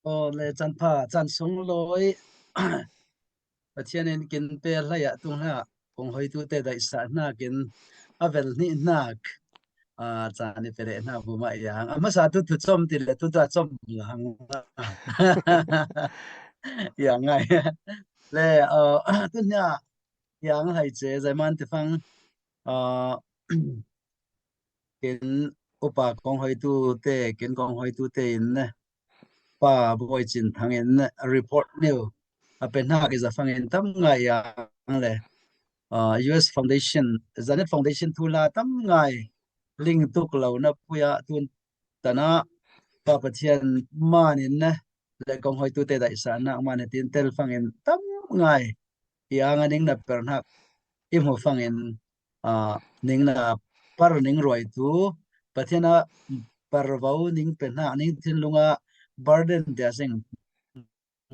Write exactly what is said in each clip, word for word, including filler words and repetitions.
Aw le, caan pha, caan sunglawi. Pathian in kin pe hlei ah tung hla kong hoitute daihsah hnakin a vel hnih hnak, aa, caan i pe leh hnak bu mah iang. A hmasa tu thu com ti le tu ta com la hang la. Iang ngai. Le, aa, tu hnia iang hlei ce, zeiman ti fang, aa, kin upa kong hoitute, kin kong hoitute in ne, pa Bawi Cin Thang in ne, report niu a pe hnak i za fangin tam ngai iang le, aa, U S Foundation, Zanet Foundation thu la tam ngai ling tuk lo na pui ah tun tanah Pa Pathian man in ne, le kong hoitute daihsah nak man in tin tel fangin tam ngai iang a ning na per hnak i hmu fangin, aa, ning na par ning ruai tu, Pathian a par vo ning pe hnak, ning thinlung a burden tia sing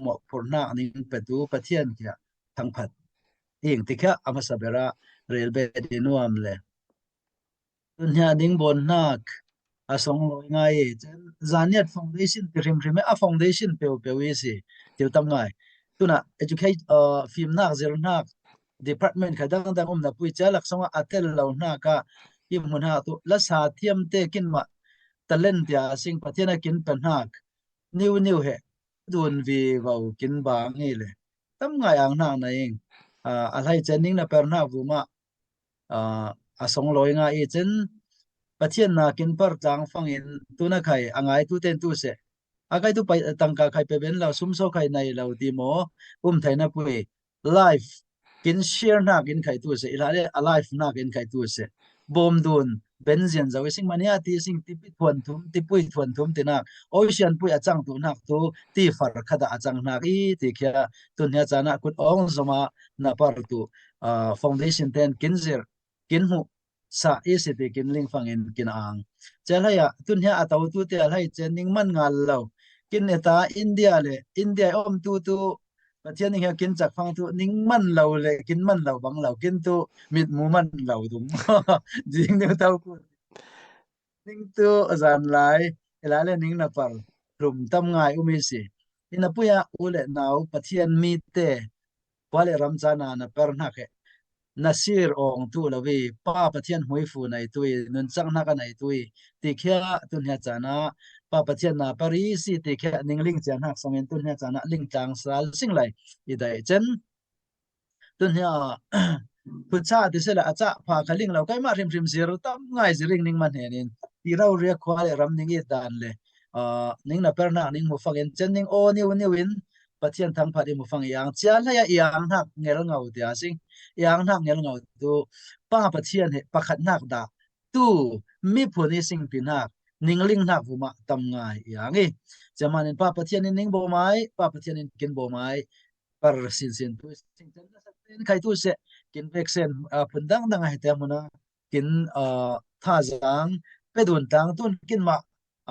mawhphurh hnak ning pe tu Pathian kia thangphat ing ti kia a hmasa ber ah rel bet i nuam le. Tu hnia ning bawn hnak a song lawi ngai i cen, Zaniat Foundation ti hrimhrim e, a foundation peuhpeuh i si, til tam ngai. Tuna educate, uh, fimnak, zirhnak department kha dangdang um na pui cia laksong ah a tel lo hnak ah i hmu hnak tu, la sa thiam te kin mah talent tia sing Pathian a kin pe hnak niu niu he dun vivo kin bang i le tam ngai ang hnak na ing. Ah, a hlei cen ning na per hnak vu mah, ah, a song lawi ngai i cen, Pathian na kin par tlang fangin tuna khai a ngai tu ten tu se. A kai tu pai, tangka khai pe ben lo, sum so khai nai lo ti maw, um thai na pui. Life kin share hnak in khai tu se, i la le a life hnak in khai tu se. Bawm dun ben zian zo i sing mania ti sing, tipi thuan thum, tipui thuan thum ti nak, ocean pui a cang tu hnak tu, ti far khat ah a cang hnak i ti kia, tu hnia caan ah kut awng zom ah na par tu, ah, foundation ten kin zir, kin hmuh sa i si ti kin ling fangin kin ang. Cia hlei ah, tu hnia a to tu te a hlei cen ning man ngal lo. Kin eta India le, India i om tu tu, Pathian ning hia kin cak fang tu, ning man lo le, kin man lo bang lo, kin tu mit mu man lo dung. Jing niu tau ku. Ning tu zan lai, i la le ning na par hlum tam ngai um i si. I na pui ah u le nau Pathian mi te, khua le ram caan a na per hnak he, na sir awng tu lo i, Pa Pathian huifu nei tu i, nunchak hnak a nei tu i, ti khia tu hnia caan ah, Pa Pathian na per i si ti khia ning ling cia hnak songin tu hnia caan ah ling tlang sal sing lai i dai cen. Tu hnia, phu cha ti se la a cha pha kha ling lo, kai mah hrimhrim zir tam ngai ziring ning man hen in, ti rau ria khua le ram ning i dan le, ah, ning na per hnak ning mu fangin cen ning aw niu niu in, Pathian thangphat i mu fang iang, cia hlei ah iang hnak ngel ngau tia sing, iang hnak ngel ngau tu, Pa Pathian he pakhat hnak dah, tu miphun i sing pi hnak, ning ling hnak vu mah tam ngai iang i. Cia man in Pa Pathian in ning bawm ai, Pa Pathian in kin bawm ai, par sinsin tu sing cen na sak ten khai tu se, kin vek sen, ah, phun dangdang a hete hmuna, kin, ah, thazang, pe dun tlang tun kin mah,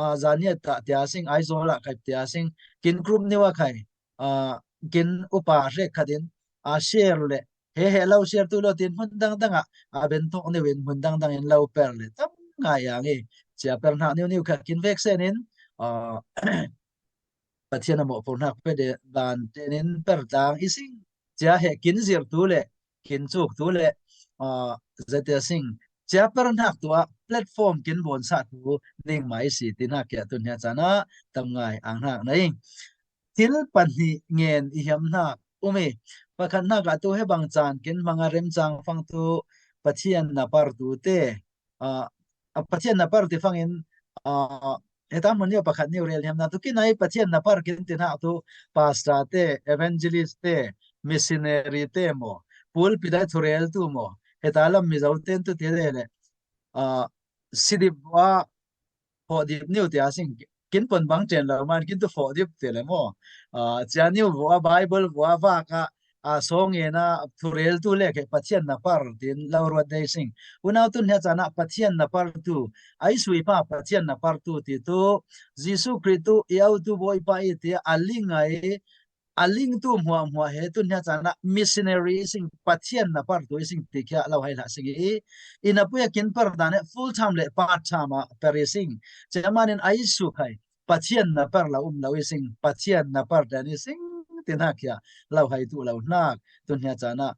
ah, Zaniat ah tia sing, Aizawl ah kai tia sing, kin group niu a khai, ah, kin upa hrek khat in, ah, share le, he he lo share tu lo tin hmun dangdang ah, ah, ben thok niu in hmun dangdang in lo per le tam ngai iang i. Cia per hnak niu niu kha kin vek sen in, ah, Pathian a mawhphurh hnak pe de dan ten in per tlang i sing. Cia he kin zir tu le, kin cuk tu le, ah, zate sing. Cia per hnak tu ah platform kin bawn sa tu ning mai si ti hnak kia tu hnia caan ah tam ngai ang hnak na i. Thil pahnih ngen i hiam hnak um i. Pakhat hnak ah tu he bang caan kin hmang a remcang fang tu Pathian na par tu te, ah, a Pathian na par ti fangin, ah, heta hmun niu pakhat niu rel hiam na tu kin ai Pathian na par kin ti hnak tu pastor te, evangelist te, missionary te maw, pulpit a thurel tu maw, heta lam Mizo ten tu ti le le, ah, sidip vua, fawh dip niu tia sing, kin pon bang chen lo man kin tu fawh dip ti le maw. Ah, cia niu vua, Bible vua vak a, ah, sawng ngen a thurel tu le khe Pathian na par tin lo ruat dei sing. Unau tu hnia caan ah Pathian na par tu, ai sui pa Pathian na par tu ti tu, Jesu Khrih tu i au tu Bawipa i ti a ling ai, a ling tu hmuahhmuah he tu hnia caan ah missionary i sing, Pathian na par tu i sing ti khia lo hai hlah sing i, i na pui a kin per dan he full time le part time ah per i sing. Cia man in ai su khai, Pathian na par lo um lo i sing, Pathian na par dan i sing, ti hnak hia lo hai tu lo hnak, tu hnia cana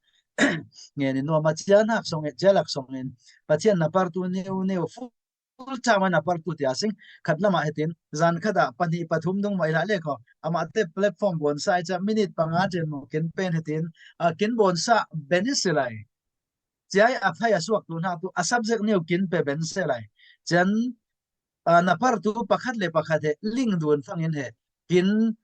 ngen in nuam a cia hnak song in, cia lak song in, Pathian na par tu niu niu, full time a na par tu tia sing, khat lamah hitin, zan khat ah pahnih pathum dung mah i lah le ko, amah te platform buan sa i cia minute panga jen mu kin pen hitin, a kin buan sa ben i si lai. Cia i a khai a suak tu hnak tu, a subject niu kin pe ben se lai. Cian, a, na par tu pakhat le pakhat he, ling dun fangin he, kin,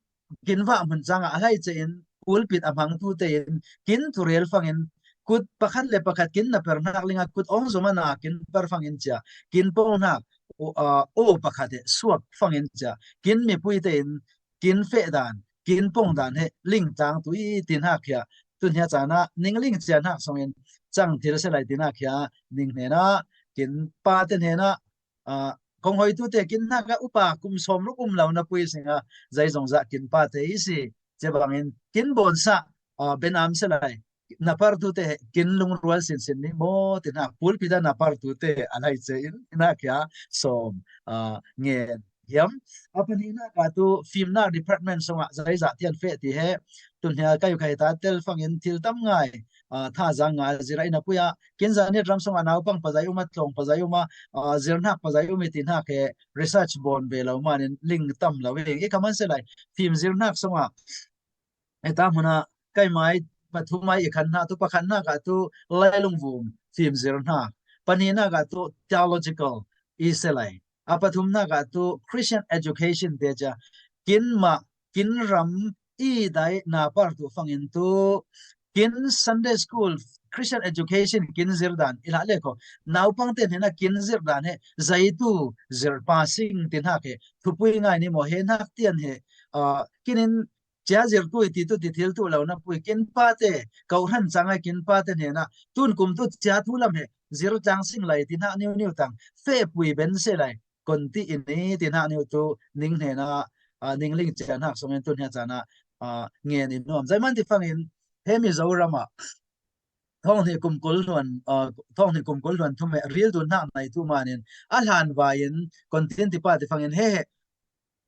kin vah hmun cang ah a hlai ce in, pulpit a hmang tu te in, kin thurel fangin, kut pakhat le pakhat kin na per hnak ling a, kut ong zom a na kin per fangin cia, kin pong hnak, o, a, o pakhat he, suak fangin cia, kin mipui te in, kin feh dan, kin pong dan he, ling tang tu i ti hnak hia, tu hnia cana, ning ling cia hnak song in, cang thil se lai ti hnak hia, ning hnena, kin pa te hnena, a, kong hoi tu te kin hnak a upa kum sawm ruk um lo na pui sing a, zai zong zah kin pa te i si, cia bangin kin buan sa, a, ben am se lai, na par tu te he kin lungrual sinsin ni maw, ti hnak pulpit a na par tu te a lai ce in, hnak hia sawm, a, ngen hiam. A pahnih hnak ah tu fimnak department song ah zai zah tian feh ti he, tu hnia kai u khai ta tel fangin thil tam ngai, a, tha zang nga zira in a pui a, kin zan nit ram song a naupang pazai um a, tlawng pazai um a, a, zir hnak pazai um i ti hnak he research bawn ve lo manin ling tam lo i, i ka man se lai, fim zir hnak song ah, e ta hmuna, kai mai, pathum mai i khan hna tu, pakhat hnak ah tu, lailung vum, fim zir hnak. Pahnih hnak ah tu, theological, i se lai. A pathum hnak ah tu, Christian education te cia. Kin mah, kin ram, i dai na par tu fangin tu, kin Sunday school, Christian education, kin zir dan, i lah le ko. Naupang te hnena kin zir dan he, zai tu, zir pa sing ti hnak he, thupui ngai ni maw he hnak tian he, a, kin in cia zir tu i ti tu ti thil tu lo na pui kin pa te, ko hran cang ai kin pa te hnena, tun kum tu cia tu lam he, zir tlang sing lai ti hnak niu niu tang, feh pui ben se lai, kon ti in i ti hnak niu tu ning hnena, a, ning ling cia hnak song in tu hnia cana, a, ngen in nuam. Zai man ti fangin, he Mizoram ah, thawng hnih kum kul hluan, a, thawng hnih kum kul hluan thum he ril dun hnak nai tu manin, a hlan vai in, kon tin ti pa ti fangin, he he,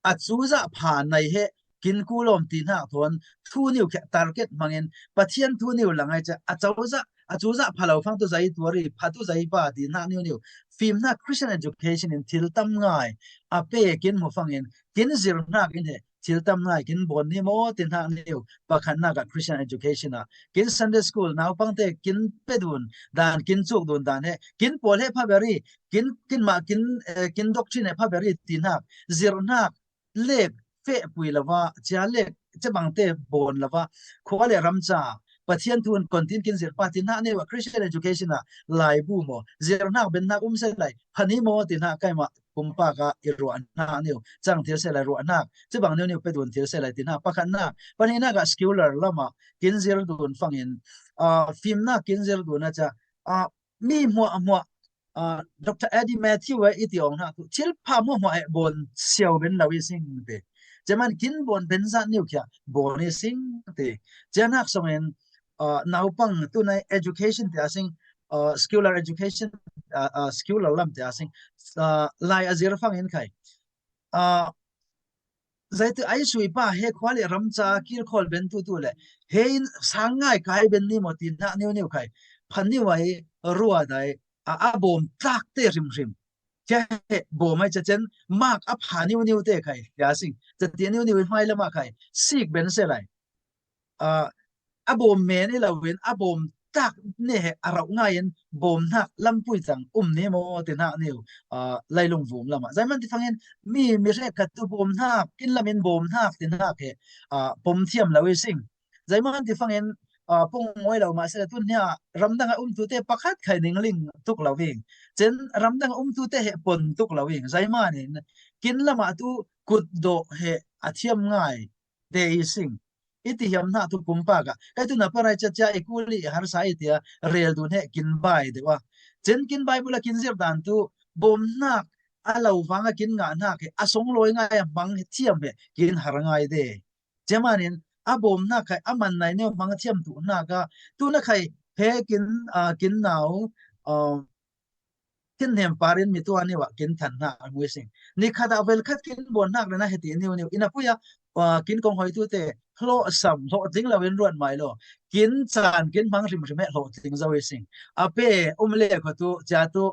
a cuzah pha nai he, kin ku lawm ti hnak thawn, thu niu khia target hmangin, Pathian thu niu langai cia, a cuzah, a cuzah pha lo fang tu zai tuari, pha tu zai pa ti hnak niu niu, fim hnak Christian education in thil tam ngai, a pe kin mu fangin, kin zir hnak in he, thil tam ngai, kin bawn ni maw ti hnak niu, pakhat hnak ah Christian education ah, kin Sunday school, naupang te kin pe dun dan, kin cuk dun dan he, kin pawl he pha beri, kin, kin mah, kin, eh, kin doctrine he pha beri ti hnak, zir hnak, lek feh pui lova, cia lek, cia bang te bawn lova, khua le ram ca, Pathian thu in kon tin kin zir pa ti hnak niu ah, Christian education ah, laibu maw, zir hnak ben hnak um se lai, pha ni maw ti hnak kai mah, kum pa ka i ruah hnak niu, cang thil se lai ruah hnak, cia bang niu niu pe dun thil se lai ti hnak, pakhat hnak, pahnih hnak ah secular lam ah, kin zir dun fangin, a, fim hnak kin zir dun a cia, a, mi hmuah hmuah, a, Doctor Eddie Matthew e i ti awng hnak tu, thil pha hmuah hmuah e bawn siau ben lo i sing te. Cia man kin bawn ben zat niu khia bawn i sing te. Cia hnak song in, a, naupang tu nai education te a sing, a, secular education, a, a, secular lam te a sing, a, lai a zir fangin khai. A, zai tu ai sui pa he khua le ram ca kir khawl ben tu tu le. He in sang ngai kai ben ni maw ti hnak niu niu khai. Phan niu ai rua dai a, a bawm tlak te hrim hrim. Cia he bawm ai cia cian mak a pha niu niu te khai. Cia sing. Cia ti niu niu i hmai lam ah khai. Sik ben se lai. A, a bawm men i lo in, a bawm tak ne he a rauh ngai in, bawm hnak lampui tang um ni maw ti hnak niu, a, lailung vum lam ah. Zai man ti fangin, mi, mi hrek khat tu bawm hnak, kin lam in bawm hnak ti hnak he, a, pom thiam lo i sing. Zai man ti fangin, a, pong ngoi lo mah se tu hnia, ramdang a um tu te pakhat khai ning ling tuk lo i. Cen ramdang a um tu te he pon tuk lo i. Zai man in, kin lam ah tu kut dawh he a thiam ngai te i sing. I ti hiam hna tu pumpak ah. Kai tu na parai cia cia i kuli i harsa i tia rel dun he kin bai deuh a. Cen kin bai bula kin zir dan tu bawm hnak a lo vang a kin ngah hnak he a song lawi ngai a hmang thiam he kin har ngai de. Cia manin a bawm hnak khai a man nai neu hmang thiam tu hnak a tu na khai he kin, a, kin nau, a, Kin hnem parin mi tua niu ah kin than hnak a mu i sing. Ni khat ah vel khat kin bawn hnak le na he ti niu niu. Ina pui a, ah, kin kong hoitute hlawhsam, hlawhtling lo in ruat mai lo. Kin caan, kin hmang hrimhrim he hlawhtling zo i sing. A pe um le kho tu, cia tu,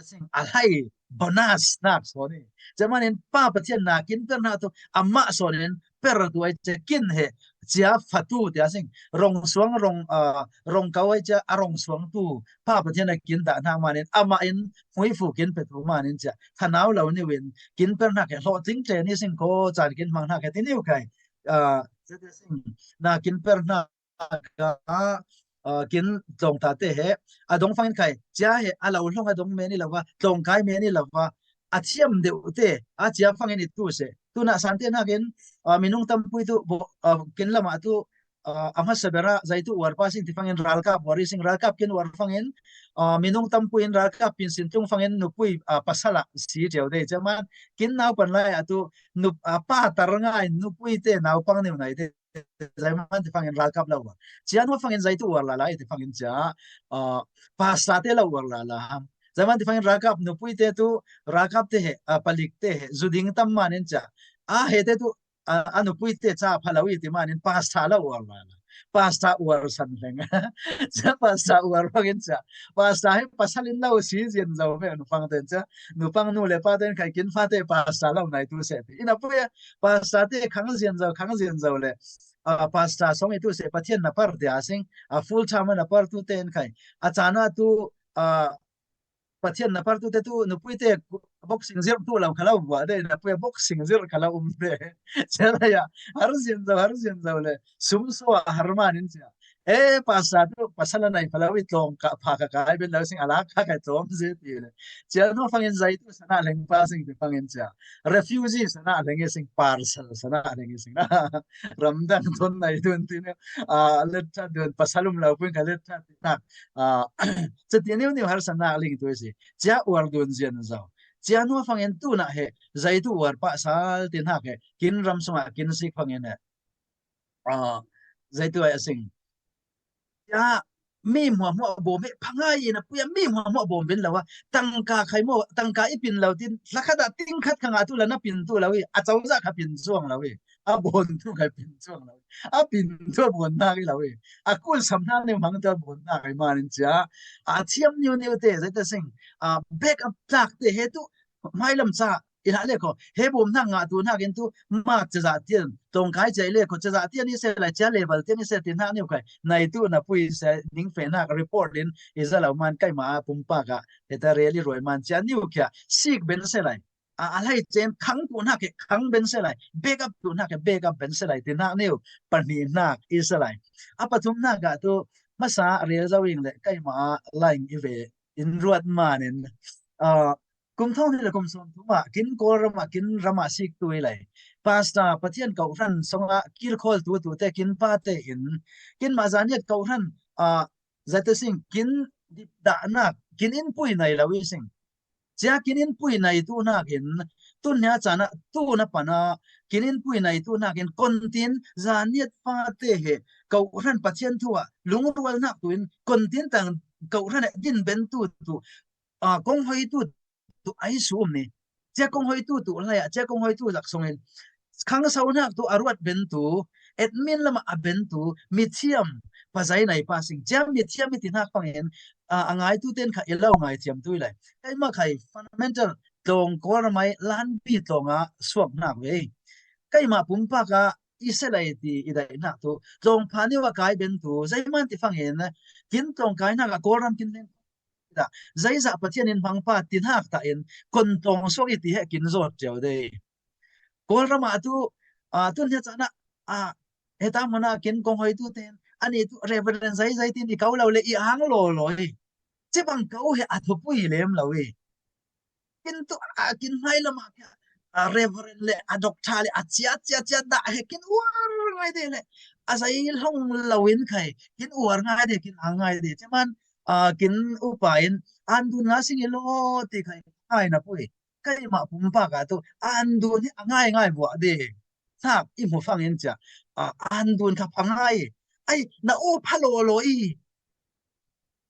sing, a hlai bonus nak sawn i. Cia manin Pa Pathian na kin per hna tu, amah sawn in per tu ai cia kin he, cia fatu tia sing. Rong suang, rong, ah, rong kau ai cia a rong suang tu Pa Pathian a kin dah hnak manin, amah in hmuifu kin pe tu manin cia, thanau lo niu in kin per hnak he hlawhtling ṭe ni sing ko, caan kin hmang hnak he ti niu kai. Ah, cia sing, na kin per hnak ah, ah, kin tlawng ta te he, a dong fangin khai, cia he, a lo hlong a dong men i lo va, tlawng kai men i lo va, a thiam deuh te, a cia fangin i tu seh. Tuna san te hnakin, ah, minung tampui tu, bo-, ah, kin lamah tu, ah, a hmasa ber ah, zai tu uar pa sing ti fangin ralkap uar i sing, ralkap kin uar fangin, ah, minung tampui in ralkap pin sin tung fangin nupui, ah, pasal ah si ṭeu dei, cia man, kin naupan lai ah tu, nup-, ah, pa tar ngai, nupui te, naupang niu nai te, zai man ti fangin ralkap lo uar. Cia hnu fangin zai tu uar lala i ti fangin cia, ah, pasta te lo uar lala. Zai man ti fangin ralkap nupui te tu, ralkap te he, ah, palik te he, zu ding tam manin cia. A he te tu, ah, a nupui te ca pha lo i ti manin pasta lo uar lala. Pasta uar san hleng. Cia pasta uar fangin cia. Pasta he pasal in lo si zian zo ve nupang ten cia. Nupang nu le pa ten khai kin fate pasta lo nai tu seh ti. Ina pui a, pasta te khang zian zo, khang zian zo le, ah, pasta song i tu seh Pathian na par tia sing, ah, full time na par tu ten khai. A cana tu, ah, Pathian na par tu te tu, nupui te boxing zir tu lo kha lo buah de, na pui a boxing zir kha lo um de. Cia lai a, har zian zo, har zian zo le, sum sua har manin cia. E, pasta tu, pasal a nai pha lo i tlawng ka, pha ka kai ben lo sing a lak kha kai tlawm zi ti le. Cia hnu fangin zai tu sana leng pa sing ti fangin cia. Refugee sana leng i sing, parcel sana leng i sing. Ramdang ton nai tun ti ne. Ah, let chat dun pasal um lo pun ka let chat ti nak. Ah, cia ti niu niu har sana ling tu i si. Cia uar dun zian zo. Cia hnu fangin tuna he, zai tu uar pa sal ti nak he. Kin ram sung ah kin sik fangin he. Ah, zai tu ai a sing. Cia mi hmuahmuah bawm hi pha ngai i na pui a mi hmuahmuah bawm ben lo a. Tangka khai maw, tangka i pin lo tin, hlakhat ah ting khat kha ngah tu la na pin tu lo i, a cozah kha pin cuang lo i, a bawn tu kha pin cuang lo i, a pin tu a bawn nak i lo i, a kul sam hna niu hmang tu a bawn nak i manin cia, a thiam niu niu te, zai ta sing, a, back up tlak te he tu, hmailam ca, i hlah le kho, he bawm hnak ngah tu hnak in tu, mak cazah tian, tlawng kai cia i le kho, cazah tian i se lai, cia level tian i se ti hnak niu kai, nai tu na pui se, ning fe hnak report in, i za lo man kai ma a pumpak ah, he ta rel i ruai man cia niu kia, sik ben se lai. A, a hlei cen khang tu hnak he khang ben se lai, back up tu hnak he back up ben se lai, ti hnak niu, pahnih hnak i se lai. A pathum hnak ah tu, masa rel zo ing le, kai ma a line i ve, in ruat man in, a, kum thawng hnih le kum sawm thum ah, kin Kawlram ah, kin ram ah sik tu i lai. Pasta Pathian kawhhran song ah kilkhawl tu tu te kin pa te in, kin mah zaniat kawhhran, ah, zate sing, kin dipdahnak, kin inpui nai lo i sing. Cia kin inpui nai tu hnak in, tun hnia caan ah, tu na pan ah, kin inpui nai tu hnak in, kontin, zaniat pa te he, kawhhran Pathian thu ah, lungrualnak tu in, kontin tang kawhhran ah din ben tu tu, ah, kong hoi tu tu ai su um ni. Cia kong hoi tu tu lai ah, cia kong hoi tu zak song in. Khang so hnak tu a ruat ben tu, admin lam ah a ben tu, mithiam, pazai nai pa sing. Cia mithiam i ti hnak fangin, ah, a ngai tu ten kha i lo ngai thiam tu i lai. Kai ma khai fundamental tlawng Kawlram ai lan pi tlawng ah suak hnak ve. Kai ma pumpak ah i se lai ti i dai hnak tu. Tlawng pha niu a kai ben tu, zai man ti fangin, kin tlawng kai hnak ah Kawlram kin leng ta. Zeizah Pathian in hmang pa ti hnak ta in, kon tlawng suak i ti he kin zawt cio dei. Kawlram ah tu, ah, tun hnia caan ah, ah, heta hmun ah kin kong hoi tu ten, ani tu Reverend Zeizai tin i kau lo le i ang law law i. Cibang kau he a thupui lem lo i. Kin tu, ah, kin hmai lam ah kia, ah, Reverend le, a doctor le, a cia, cia, cia dah he kin uar ngai dei le. A zai hlong lo in khai, kin uar ngai dei, kin ang ngai dei. Cia man, ah, kin upa in, an dun nga sing i law ti khai, ngai na pui. Kai ma pumpak ah tu, an dun hi a ngai ngai buah dei. Sak i hmu fangin cia, ah, an dun kha pha ngai. Ai, na u pha law law i.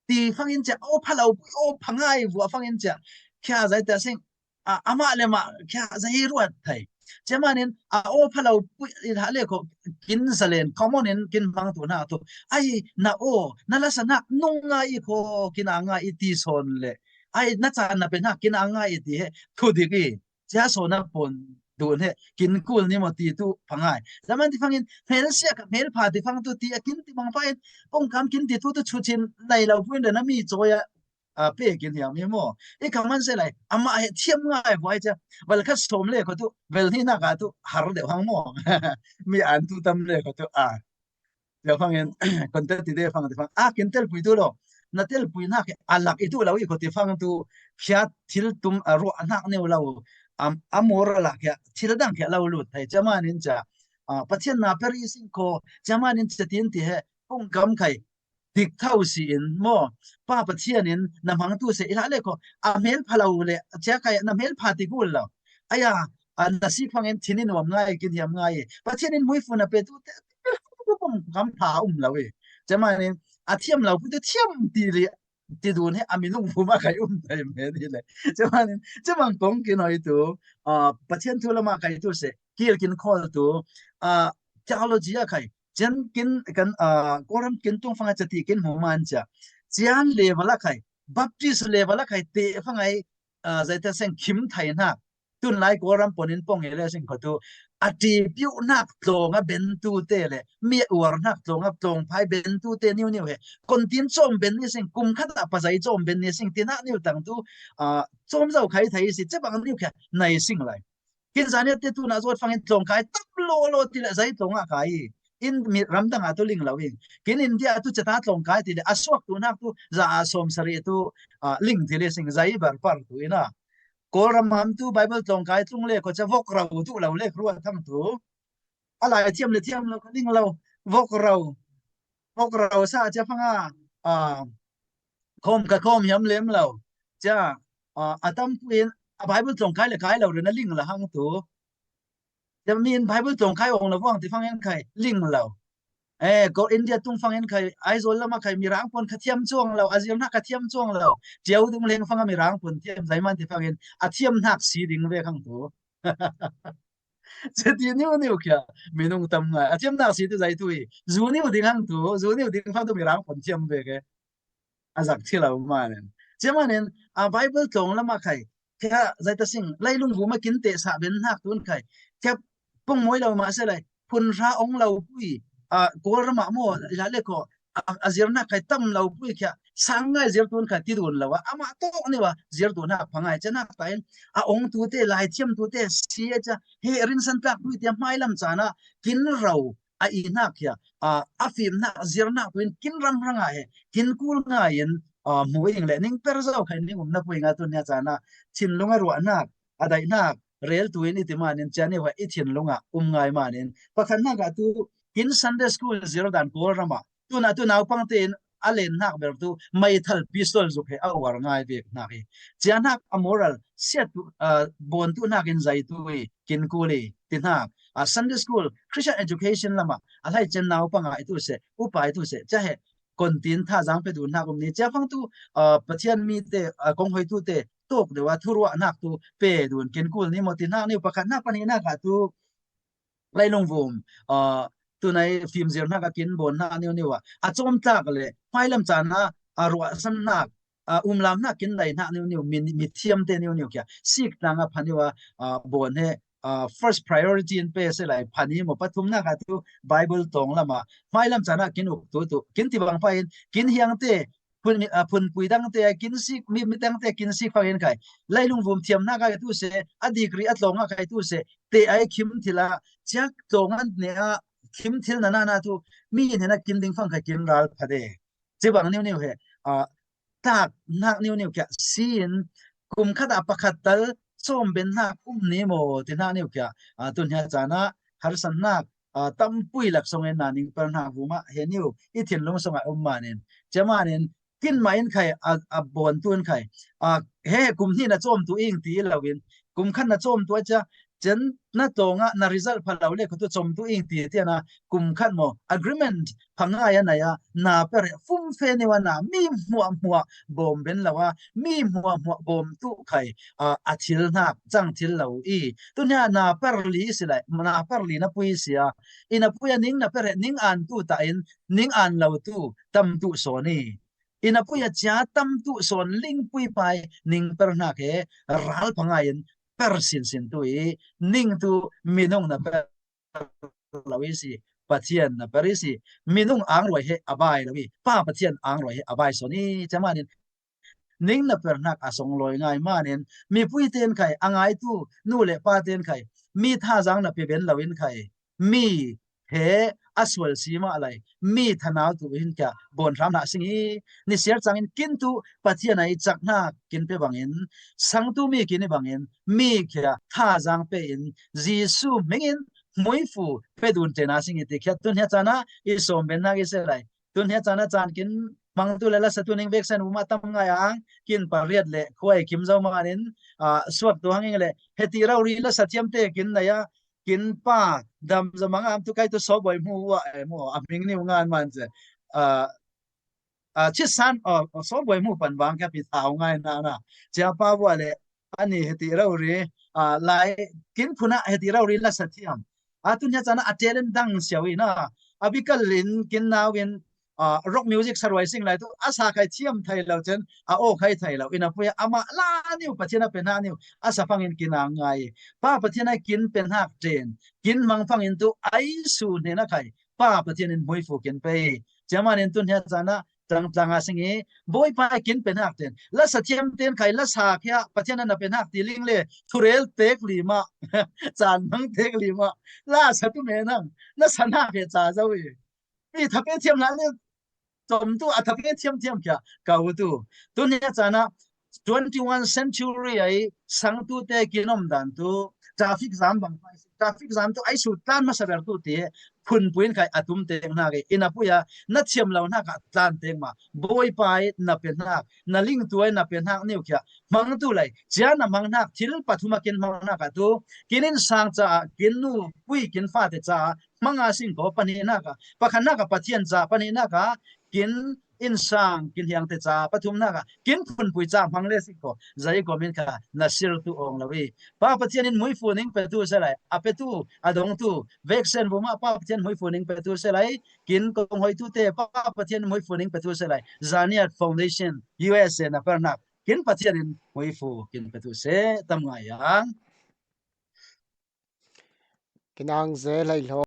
ti fangin cia, aw pha lo pui, aw pha ngai vua fangin cia, khia zai ta sing, a, amah le mah khia zai ruat thei. Cia manin, a, aw pha lo pui, i ha le ko, kin zalen, common in kin mang tu na tu. Ai, na aw, na la sa nak nung ngai i ko, kin a ngai i ti son le. Ai, na chan na pe nak kin a ngai i ti he, thu dik i. Cia so na pon dun he, kin kul ni mo ti tu pha ngai. Zaman ti fangin, hmel sia ka, hmel pha ti fang tu ti a kin ti mang pa in, pong kam kin ti tu tu chu chin nai lo puin le na mi choi a, a, pe kin hiam i mo. I ka man se lai, ama he thiam ngai vua i cia, val khat som le ko tu, vel ni na ka tu, har deuh hang mo. Mi an tu tam le ko tu, a. Tia fangin, kon tel ti de fang ti fang. A, kin tel pui tu lo. Na tel pui nak a lak i tu lo i ko ti fang tu. Khia thil tum a ruah nak neu lo. Am, a mor a lak khia thil dang khia lo lut thei. Cia manin cia. A, Pathian na per i sing ko. Cia manin cia tin ti he. Pung kam khai. Dik thau si in mo. Pa Pathian in na mang tu se i la le ko. A hmel pha lo le. Cia khai na hmel pha ti kul lo. Aya, a na sik fangin thinin nuam ngai, kin hiam ngai. Pathian in muifun a pe tu te, kam pha um lo i. Cia manin, a thiam lo pu tu thiam ti li, ti dun he, a minung pu ma kai um thei me ni le. Cia manin, cia mang kong kin hoi tu, a, Pathian thu lama kai tu se, kil kin khol tu, a, theology a kai, chen kin kan, a, Kawlram kin tung fanga cia ti kin hmu man cia. Cian level a kai, Baptist level a kai te fangai, a, zai ta seng khim thai na, tun lai Kawlram ponin pong hi le sing ko tu, a ti piu nak tlawng a ben tu te le, mi uar nak tlawng a tlawng phai ben tu te niu niu he. Kon tin chom ben ni sing, kum khat a pa zai chom ben ni sing, ti nak niu tang tu, a, chom zau khai thai si, che bang niu khia, nai sing lai. Kin zan te tu na zot fangin tlawng kai, tam lo lo ti le zai tlawng a kai. In mi ram dang a tu ling lo in. Kin India tu che ta tlawng kai ti le, a suak tu nak tu, za a som sari tu, a, ling ti le sing, zai bar par tu ina. Kawlram mam tu Bible tlawng kai tlung le ko cha vok rau tu lo le kruat thang tu. A lai thiam le thiam lo ka ling lo. Vok rau. Vok rau sa cha fanga. A, khom ka khom hiam lem lo. Cha, a, a tam puin a Bible tlawng kai le kai lo rin a ling la hang tu. Tia min Bible tlawng kai ong lo vang ti fangin khai ling lo. Eh, ko India tung fangin khai, Aizawl lama khai mirang pon kha thiam chuang lo, a zir nak kha thiam chuang lo. Tiau dung leng fanga mirang pon thiam zai man ti fangin, a thiam nak si ding ve khang tu. Che ti niu niu kia, minung tam ngai. A thiam nak si tu zai tu i. Zu niu ding hang tu, zu niu ding fang tu mirang pon thiam ve ke. A zak thil a um manin. Cia manin, a Bible tlawng lama khai, khia zai ta sing, lailung vuma kin te sa ben nak tun khai. Khia pung moi lo ma se lai, phun ra ong lo pui, a, Kawlrama mo, la le ko, a, a zir nak khai tam lo pui khia, sang ngai zir tun khai ti dun lo a, ama tok ni wa, zir tun nak pha ngai cha nak ta in, a ong tu te, lai thiam tu te, si a cha, he rin san tlak pui te, mai lam cha na, kin rau, a i nak khia, a, a fim nak, zir nak tuin kin ram rang a he, kin kul ngai in, a, hmu ing le ning per zo khai ning um na pui nga tun nia cha na, thinlung a ruah nak, a daih nak, rel tuin i ti manin cha ni wa i thinlung a um ngai manin. Pakhat nak a tu, kin Sunday school zir dan Kawlrama, tuna tu naupang te in a len nak ber tu, mai thal pistol zuk he a uar ngai vek nak hi. Chia nak a moral, siat tu, a, bon tu nak in zai tu i, kin kul i, ti nak. A Sunday school, Christian education lama, a lai chen naupang a i tu se, upa i tu se, cha he, kon tin tha zang pe dun nak um ni. Chia fang tu, a, Pathian mi te, a, kong hoi tu te, tok dewa thuruah nak tu pe dun, kin kul ni mo ti nak ni, pakhat nak pani nak a tu, lailung vum, a, tunai fim zir nak a kin bon nak niu niu a. A chom tlak le, mai lam cha na, a ruah san nak, a, um lam nak kin lai nak niu niu, mi, mi thiam te niu niu kia. Sik tlang a pha niu a, a, bon he, a, first priority in pe se lai pha ni mo pathum nak a tu Bible tawng lama. Mai lam cha na kin uk tu tu. Kin ti bang pa in, kin hiang te, phun, a, phun pui dang te, kin sik, mi, mi dang te, kin sik fang in kai. Lailung vum thiam nak a tu se, a degree a tlawng a kai tu se, te ai khim thil a, chiak tlawng an ne a, khim thil na na na tu, mi in hena kin ding fang kai kin ral pha de. Chi bang niu niu he, a, tak nak niu niu kia, sin, kum khat a pakhat tal, chom ben nak um ni mo, ti nak niu kia, a, tun hia cha na, harsan nak, a, tam pui lak song en na ning per nak vuma, he niu, i thinlung song a um manin, chia manin, kin ma in khai, a, a bon tu in khai, a, he kum hni na chom tu ing ti lo in, kum khat na chom tu a cha, Cen na tawng a na result pha lo le khutu chom tu ing ti tiana kum khat maw agreement pha ngai a nai a na per he fum fe ni wa na mi hmuah hmuah bawm ben lo a mi hmuah hmuah bawm tu khai a, a thil hnak cang thil lo i. Tunia na per li si lai na per li na pui si a i na pui a ning na per he ning an tu ta in ning an lo tu tam tu sawn i. I na pui a cia tam tu sawn ling pui pai ning per hnak he ral pha ngai in per sin sin tu i ning tu minung na per lo i si Pathian na per i si minung ang ruai he a bai lo i pa Pathian ang ruai he a bai sawn i cemanin ning na per hnak a song lawi ngai manin mipui ten khai a ngai tu nu le pa ten khai mi thazang na pe ben lo in khai mi he a sual si mah lai mi thanau tu hin kia bawn hram hna sing i ni siar cangin kin tu Pathian a i cak hna kin pe bangin sang tu mi kin i bangin mi kia thazang pe in Jesu hmingin hmuifu pe dun te na sing i ti khiat tun hia cana i sawm ben hnak i se lai tun hia cana can kin mang tu le lasa tu ning vek sen uma tam ngai ang kin pariat le khuai kim zo manin a suak tu hangin le heti rau ri lasa thiam te kin nai a kin pa dam za mang am tu kai tu sawboi hmu wa e mu a hming niu ngan man ce a a chisan a sawboi hmu pan bang ka pi thau ngai na na cia pa wa le ani heti rau ri a lai kin phuna heti rau ri lasa thiam a tun hia cana a telen dang siau i na a bikal in kin nau in a rock music saruai sing lai tu a sa khai thiam thai lo cen a aw khai thai lo i na pui a ama la niu Pathian a pe hna niu a sa phangin kin a ngai pa Pathian a kin pe hnak ten kin mang phangin tu ai su hne na khai pa Pathian in hmuifu kin pe i cemanin tun hia cana tang tang a sing i Bawipa kin pe hnak ten lasa thiam ten khai lasa khia Pathian a na pe hnak ti ling le thurel tek li mah can mang tek li mah lasa tu me nang na sa hnak he ca zo i mi thape thiam hlah le tom tu a thape thiam thiam kia kau tu tun hia cana twenty one century ai sang tu te kin om dan tu traffic jam bang traffic jam tu ai su tan masa ber tu ti phunpui in khai a tum te hna ke i na pui a na thiam lo hna ka tlan te ma Bawipa i na pe hnak na ling tu ai na pe hnak niu kia mang tu lai cia na mang hnak thil pathum a kin mang hnak a tu kin in sang ca kin nu pui kin fa te ca mang a sing ko pani hnak a pakhan hnak a Pathian ca pani hnak a kin in sang kin hiang te ca pathum hnak a kin phunpui ca hmang le sing ko zai ko min kha na sir tu ong lo i pa Pathian in hmuifu ning pe tu se lai a pe tu a dong tu vek sen bu ma pa Pathian hmuifu ning pe tu se lai kin kong hoi tu te pa Pathian hmuifu ning pe tu se lai Zaniat Foundation U S A na per hnak kin Pathian in hmuifu kin pe tu se tam ngai ang kinang ze lai lo